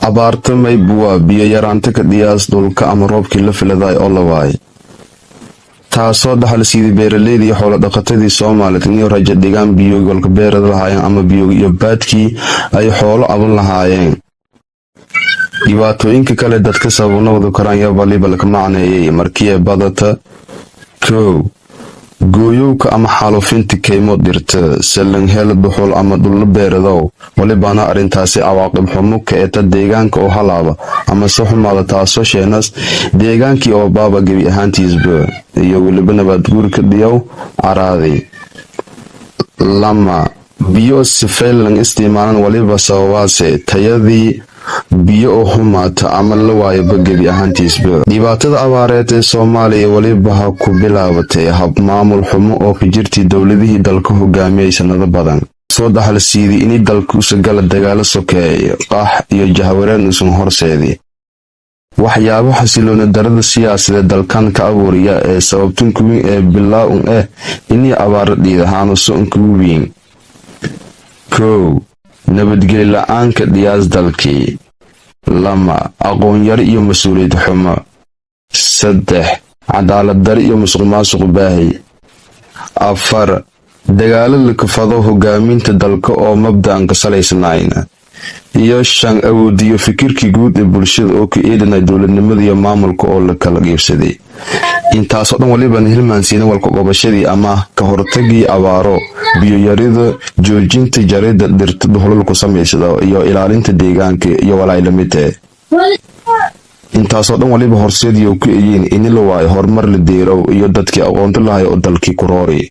Abaarta maybuwa biyo yaraanta ka dhiyaas dhulka ama roobkii la filaday oo la waayay, taasoo dhaxal siiday beeraleyda iyo xoolo dhaqatadii Soomaaliyeed inay rajo dhigaan biyo golka beerada lahaayeen ama biyo iyo baadkii ay xoolo aban lahaayeen. Dhibaatooyinka kale dadka sababnawada karaan waliba laka macneeyay markii ay badata: 1, gooyowka ama xaalufinta kaymo dhirta salan hel dhuxul ama dhullo beeradow. Walibana arrintaasi cawaaqib xumo ka eta deegaanka oo halaaba ama se xumaada, taasoo sheenas deegaankii oo baaba gebi ahaantiisba iyo weliba nabaad guurka dhiyow caraadi. 2, biyo sifaylan isticmaalan waliba sababaase tayadii biyo oo xumaata ama la waayaba gebi ahaantiisba. Dhibaatada abaareed ee Soomaaliya weliba ha ku bilaabatay hab maamul xumo oo ka jirtay dowladihii dalka hogaamiyay sanado badan, soo dhaxal siiday ini dalka usagala dagaalo sokeeye, qax iyo jahwareer usan horseedi. Waxyaabo xasilooni darada siyaasadeed dalkan ka abuuriya ee sababtan kuwiin ee bilaa-un inii abaaro dhiidahaano unkugu wiin: 1, nabadgeli la-aanka dhiyaas dalkii; 2, aqoon-yari iyo mas-uuliyad xumo; 3, cadaalad dari iyo musuqmaasuq baahi; 4, dagaalo lakafado hogaaminta dalka oo mabda'an ka salaysnayn; iyo 5, awoodiyo fikirkii guud ee bulshada oo ka eedanay dowladnimada iyo maamulka oo la kala geebsaday. Intaasoo dhan waliban hilmaansiina walka gobashadii ama ka hortagii abaaro, biyoyarida, joojinta jaridda dhirta dhuxulul samaysada iyo ilaalinta deegaanka iyo walaay lamidee. Intaasoo dhan waliba horseediyo ku eyiin ini la waayo horumar la deerow iyo dadkii aqoonta lahay oo dalkii ku roori.